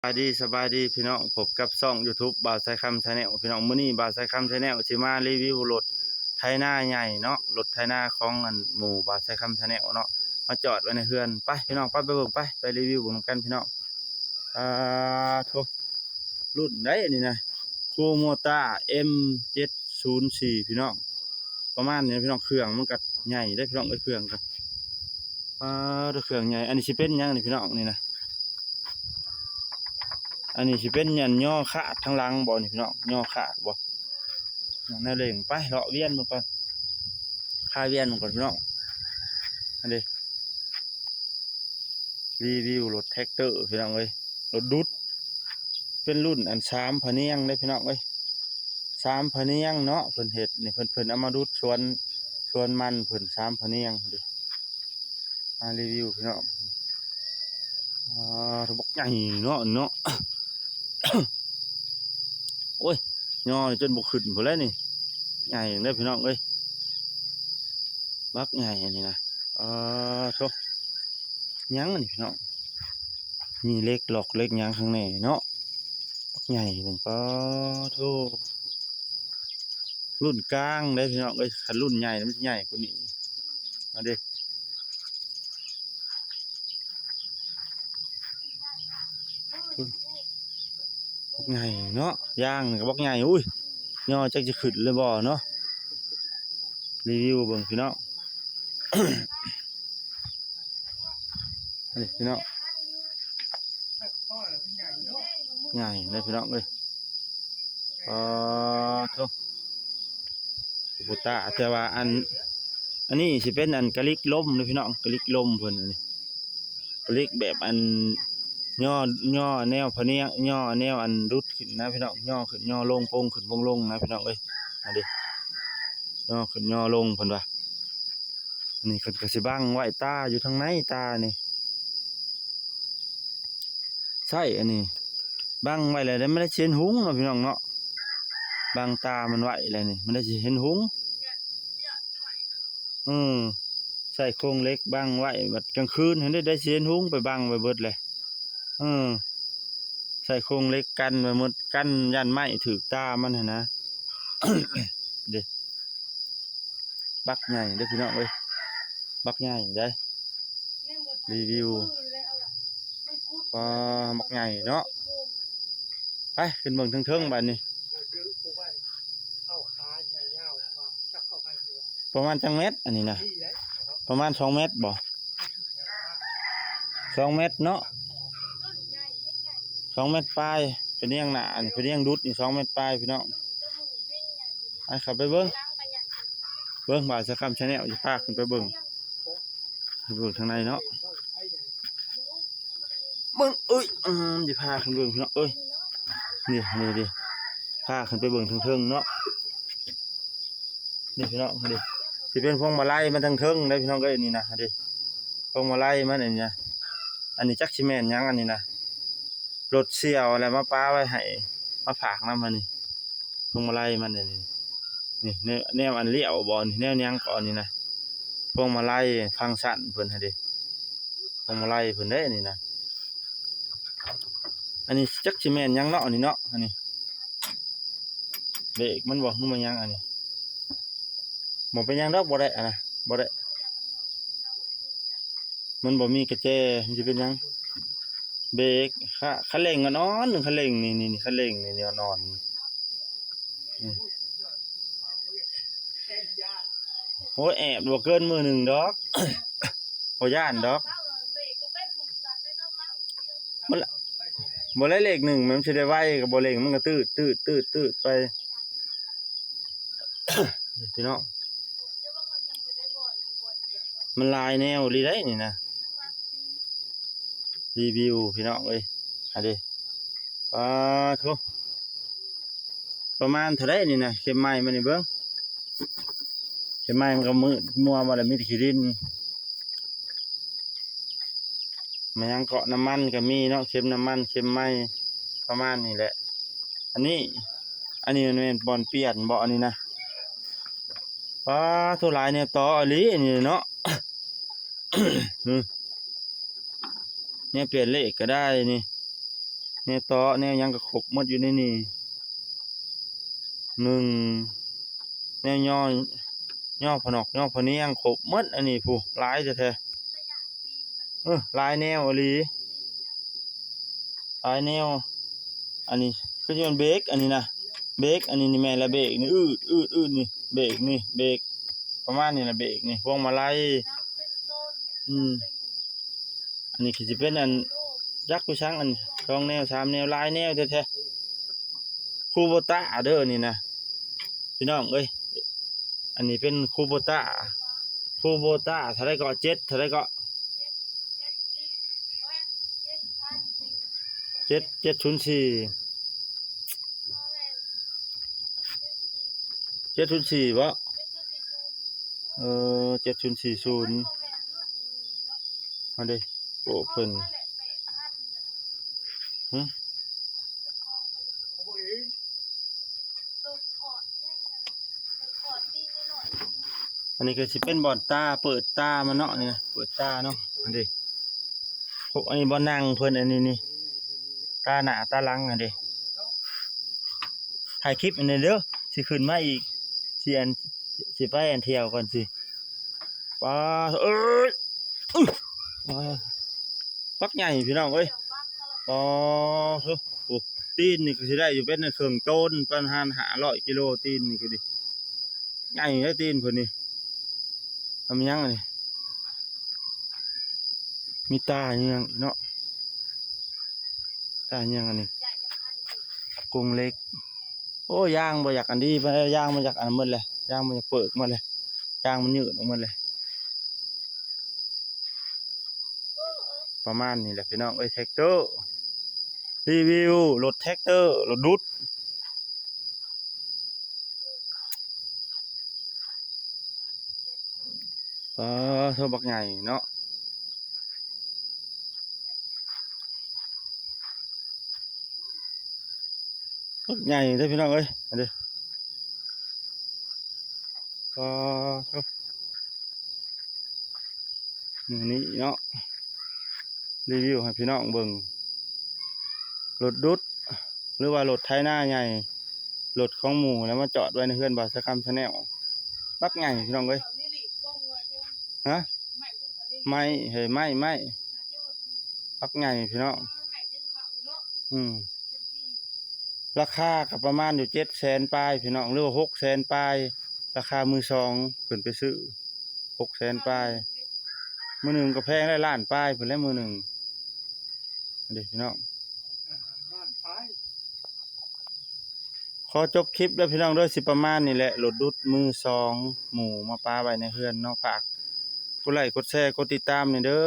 ສະບາຍດີ ສະບາຍດີພີ່ນ້ອງ ພົບກັບຊ່ອງ YouTube ບ່າວໄຊຄຳ Channel ພີ່ນ້ອງ. ມື້ນີ້ບ່າວໄຊຄຳ Channel ຊິມາຣີວິວລົດໄຖນາໃຫຍ່ເນາະ, ລົດໄຖນາຂອງອັນໝູ່ບ່າວໄຊຄຳ Channel ເນາະ, ມາຈອດໄວ້ໃນເຮືອນ. ໄປພີ່ນ້ອງ ໄປ ໄປເບິ່ງ ໄປ ໄປຣີວິວເບິ່ງນຳກັນພີ່ນ້ອງ. ອ່າ ໂທ້ ລຸ້ນໃດອັນນີ້ນະ Kubota ເອັມເຈັດສູນສີ່ ພີ່ນ້ອງ. ປະມານນີ້ພີ່ນ້ອງ, ເຄື່ອງມັນກໍໃຫຍ່ເດ້ພີ່ນ້ອງເອີຍ, ເຄື່ອງກໍ ອ່າ ເຄື່ອງໃຫຍ່. ອັນນີ້ຊິເປັນຫຍັງນີ້ພີ່ນ້ອງ ນີ້ນະ? ອັນນີ້ຊິເປັນຫຍັງ? ຍໍຂາດທາງຫຼັງບໍ່ນີ້ພີ່ນ້ອງ? ຍໍຂາດບໍ່? ແນວເລັ່ງ. ໄປເລາະວຽນເບິ່ງກ່ອນ, ພາວຽນເບິ່ງກ່ອນພີ່ນ້ອງ. ອັນນີ້ ຣີວິວລົດແທັກເຕີພີ່ນ້ອງເອີຍ, ລົດດຸດ. ເປັນລຸ້ນອັນສາມພະນຽງເດ້ພີ່ນ້ອງເອີຍ, ສາມພະນຽງເນາະ ເພິ່ນເຮັດນີ້. ເພິ່ນ ເພິ່ນເອົາມາດຸດສວນ ສວນມັນເພິ່ນ ສາມພະນຽງເດ້. ມາຣີວິວພີ່ນ້ອງ. ອ່າ ບັກໃຫຍ່ເນາະ ເນາະ. ໂອ້ຍ ຍໍຈົນບໍ່ຂຶ້ນພຸ້ນແຫຼະນີ້, ໃຫຍ່ເດ້ພີ່ນ້ອງເອີຍ, ບັກໃຫຍ່ອັນນີ້ນະ. ອ່າ ໂທ້ ຫຍັງອັນນີ້ພີ່ນ້ອງ, ມີເຫຼັກລັອກເຫຼັກຫຍັງຂ້າງໃນເນາະ, ບັກໃຫຍ່ໜຶ່ງ. ປາໂທ້ ລຸ້ນກາງເດ້ພີ່ນ້ອງເອີຍ, ຄັນລຸ້ນໃຫຍ່ມັນຊິໃຫຍ່ກວ່ານີ້. ມາເດ້ ບັກໃຫຍ່ເນາະ, ຢາງນີ້ກໍບັກໃຫຍ່. ອຸ້ຍ ຍໍຈັກຊິຂຶ້ນຫຼືບໍ່ເນາະ, ຣີວິວເບິ່ງພີ່ນ້ອງ. ນີ້ພີ່ນ້ອງ ໃຫຍ່ເດ້ພີ່ນ້ອງເອີຍ. ປາໂທ້ Kubota. ແຕ່ວ່າອັນ ອັນນີ້ຊິເປັນອັນກະລິກລົມເດ້ພີ່ນ້ອງ, ກະລິກລົມເພິ່ນ. ອັນນີ້ກະລິກແບບອັນຍໍ ຍໍແນວພະນຽງ ຍໍແນວອັນດຸດຂຶ້ນນະພີ່ນ້ອງ, ຍໍຂຶ້ນຍໍລົງ ໂປ່ງຂຶ້ນໂປ່ງລົງນະພີ່ນ້ອງເອີຍ. ອັນນີ້ຍໍຂຶ້ນຍໍລົງເພິ່ນວ່າ. ອັນນີ້ເພິ່ນກໍຊິບັງໄວ້ຕາຢູ່ທາງໃນ, ຕານີ້ ໃຊ້ອັນນີ້ບັງໄວ້ແລ້ວ ມັນໄດ້ຊິເຫັນຮຸງເນາະພີ່ນ້ອງເນາະ, ບັງຕາມັນໄວ້ແລ້ວນີ້ ມັນໄດ້ຊິເຫັນຮຸງ. ເອີ ໃຊ້ໂຄງເຫຼັກບັງໄວ້, ບັດກາງຄືນຫັ້ນເດ້ ໄດ້ຊິເຫັນຮຸງ, ໄປບັງໄວ້ເບິດແລ້ວ. ເອີ ໃຊ້ໂຄງເຫຼັກກັນໄວ້ໝົດ, ກັນຢ້ານໄມ້ຖືກຕາມັນຫັ້ນນະ. ເດ້ ບັກໃຫຍ່ເດ້ພີ່ນ້ອງເອີຍ, ບັກໃຫຍ່ເດ້. ຣີວິວ ປາ ບັກໃຫຍ່ເນາະ. ໄປຂຶ້ນເບິ່ງເທິງໆບາດນີ້. ປະມານຈັກແມັດອັນນີ້ນະ? ປະມານສອງແມັດບໍ່? ສອງແມັດເນາະ, ສອງແມັດປາຍ. ພະນຽງໜ້າ ອັນພະນຽງດຸດນີ້ສອງແມັດປາຍພີ່ນ້ອງ. ໄປເຂົ້າໄປເບິ່ງ ເບິ່ງບ່າວໄຊຄຳ Channel ຊິພາຂຶ້ນໄປເບິ່ງ. ໄປເບິ່ງທາງໃນເນາະ, ເບິ່ງ ເອີຍ ອືມ ຊິພາຂຶ້ນເບິ່ງພີ່ນ້ອງເອີຍ. ນີ້ ນີ້ ນີ້ ພາຂຶ້ນໄປເບິ່ງເທິງໆເນາະ. ນີ້ພີ່ນ້ອງ ນີ້ ຊິເປັນພວງມາໄລມັນເທິງໆເດ້ພີ່ນ້ອງເອີຍ. ນີ້ນະ ນີ້ ພວງມາໄລມັນອັນນີ້ນະ, ອັນນີ້ຈັກຊິແມ່ນຫຍັງ ອັນນີ້ນະ. ລົດສ່ຽວແລ້ວມາປະໄວ້ໃຫ້ ມາຝາກນຳ. ອັນນີ້ພວງມາໄລມັນ ອັນນີ້ ນີ້ ແນວ ແນວອັນລ້ຽວບໍ່ນີ້ ແນວຫຍັງເກາະນີ້ນະ. ພວງມາໄລຟັງຊັນເພິ່ນຫັ້ນເດ້, ພວງມາໄລເພິ່ນເດ້ນີ້ນະ. ອັນນີ້ຈັກຊິແມ່ນຫຍັງເນາະ ອັນນີ້ເນາະ. ອັນນີ້ເບຣກມັນບໍ່ ຄືມາຫຍັງ ອັນນີ້ ບໍ່ເປັນຫຍັງດອກ ບໍ່ໄດ້ ອັນນະ ບໍ່ໄດ້. ມັນບໍ່ມີກະແຈ ມັນຊິເປັນຫຍັງ? ເບຣກ ຄະ ຄັນເລັ່ງອ່ອນໆ ຄັນເລັ່ງນີ້ ນີ້ ນີ້ ຄັນເລັ່ງນີ້ ນີ້ອ່ອນໆ. ນີ້ ໂອ້ຍ ແອບບໍ່ເກີນມື້ໜຶ່ງດອກ ບໍ່ຢ້ານດອກ. ມັນ ບໍ່ໄດ້ເລກໜຶ່ງ ມັນຊິໄດ້ໄວ ກໍບໍ່ເລັ່ງ ມັນກໍຕືດ ຕືດ ຕືດ ຕືດໄປ. ນີ້ພີ່ນ້ອງ ມັນຫຼາຍແນວອີ່ຫຼີໄດ໋ນີ້ນະ. ຣີວິວພີ່ນ້ອງເອີຍ ອັນນີ້ ປາໂທ້ ປະມານເທົ່າໃດນີ້ນະ? ເຂັມໄມ້ມານີ້ເບິ່ງ ເຂັມໄມ້ມັນກໍມືດມົວໝົດແລ້ວ ມີແຕ່ຂີ້ດິນ. ມາຫຍັງເກາະ ນ້ຳມັນກໍມີເນາະ ເຂັມນ້ຳມັນ ເຂັມໄມ້ ປະມານນີ້ແຫຼະ. ອັນນີ້ ອັນນີ້ມັນແມ່ນບ່ອນປ່ຽນບໍ່ ອັນນີ້ນະ? ປາໂທ້ ຫຼາຍແນວຕໍ່ອີ່ຫຼີອັນນີ້ເນາະ. ແນວປ່ຽນເລກກໍໄດ້ນີ້ ແນວເຕາະແນວຫຍັງກໍຄົບໝົດຢູ່ໃນນີ້. ໜຶ່ງ ແນວຍໍ ຍໍພະນອກຍໍພະນຽງ ຄົບໝົດ. ອັນນີ້ພຸ້ນ ຫຼາຍແທ້ໆ ເອີ ຫຼາຍແນວອີ່ຫຼີ ຫຼາຍແນວ. ອັນນີ້ຄືຊິແມ່ນເບກ ອັນນີ້ນະ ເບກ ອັນນີ້ນີ້ແມ່ນລະ ເບກນີ້ ອືດໆໆ ນີ້ ເບກນີ້ ເບກປະມານນີ້ລະ ເບກນີ້ ພວງມາໄລ. ອືມ ອັນນີ້ຄືຊິເປັນອັນ ຈັກຄືສັງ ອັນສອງແນວສາມແນວ ຫຼາຍແນວແທ້ໆ. ຄູໂບຕາເດີນີ້ນະ ພີ່ນ້ອງເອີຍ. ອັນນີ້ເປັນຄູໂບຕາ ຄູໂບຕາເທົ່າໃດເກາະ ເຈັດເທົ່າໃດເກາະ ເຈັດ ເຈັດສູນສີ່ ເຈັດສູນສີ່ບໍ? ເອີ ເຈັດສູນສີ່ສູນ ອັນເດ ໂອ້ ເພິ່ນ ຫຶ ອັນນີ້ກໍຊິເປັນບ່ອນຕາ ເປີດຕາມັນເນາະ ນີ້ນະ ເປີດຕາເນາະ ອັນເດ ພວກ ອັນນີ້ບ່ອນນັ່ງເພິ່ນ ອັນນີ້ນີ້ ຕາໜ້າຕາຫຼັງ ອັນເດ ຖ່າຍຄລິບອັນນີ້ເດີ ຊິຂຶ້ນມາອີກ ຊິອັນ ຊິໄປອັນທ່ຽວກ່ອນຊິ ປາ ເອີຍ ປາ ບັກໃຫຍ່ພີ່ນ້ອງເອີຍ ປາ ໂອ້ ຕີນນີ້ກໍຊິໄດ້ຢູ່ເປັນເຄິ່ງໂຕນ ປະມານຫ້າຮ້ອຍກິໂລ ຕີນນີ້ກໍດີ ໃຫຍ່ເດ້ຕີນເພິ່ນນີ້. ອາ ມີຫຍັງອັນນີ້ ມີຕາຫຍັງເນາະ ຕາຫຍັງອັນນີ້ ກົງເຫຼັກ. ໂອ້ ຢາງບໍ່ຢາກອັນດີປານໃດ ຢາງມັນຢາກອັນໝົດແຫຼະ ຢາງມັນຢາກເປີກໝົດແຫຼະ ຢາງມັນຍືດອອກໝົດແຫຼະ. ປະມານນີ້ແຫຼະພີ່ນ້ອງເອີຍ ແທັກເຕີ ຣີວິວລົດແທັກເຕີ ລົດດຸດ. ປາ ໂທ້ ບັກໃຫຍ່ເນາະ ບັກໃຫຍ່ເດ້ພີ່ນ້ອງເອີຍ ອັນນີ້ ປາ ໂທ້ ມື້ນີ້ເນາະ ຣີວິວໃຫ້ພີ່ນ້ອງເບິ່ງ ລົດດຸດ ຫຼືວ່າລົດໄຖນາໃຫຍ່ ລົດຂອງໝູ່ແລ້ວມາຈອດໄວ້ໃນເຮືອນບ່າວສາຄຳ Channel ບັກໃຫຍ່ພີ່ນ້ອງເອີຍ ຮະ ໄມ້ ເຮີ້ຍ ໄມ້ ໄມ້ ບັກໃຫຍ່ພີ່ນ້ອງ ອືມ ລາຄາກໍປະມານຢູ່ເຈັດແສນປາຍພີ່ນ້ອງ ຫຼືວ່າຫົກແສນປາຍ ລາຄາມືສອງ ເພິ່ນໄປຊື້ຫົກແສນປາຍ ມືໜຶ່ງກໍແພງໄດ້ລ້ານປາຍພຸ້ນແຫຼະ ມືໜຶ່ງ ເດ້ພີ່ນ້ອງ ຂໍຈົບຄລິບເດີພີ່ນ້ອງເດີ ຊິປະມານນີ້ແຫຼະ ລົດດຸດມືສອງ ໝູ່ມາປະໄວ້ໃນເຮືອນເນາະ ຝາກກົດໄລ້ ກົດແຊ ກົດຕິດຕາມແດ່ເດີ.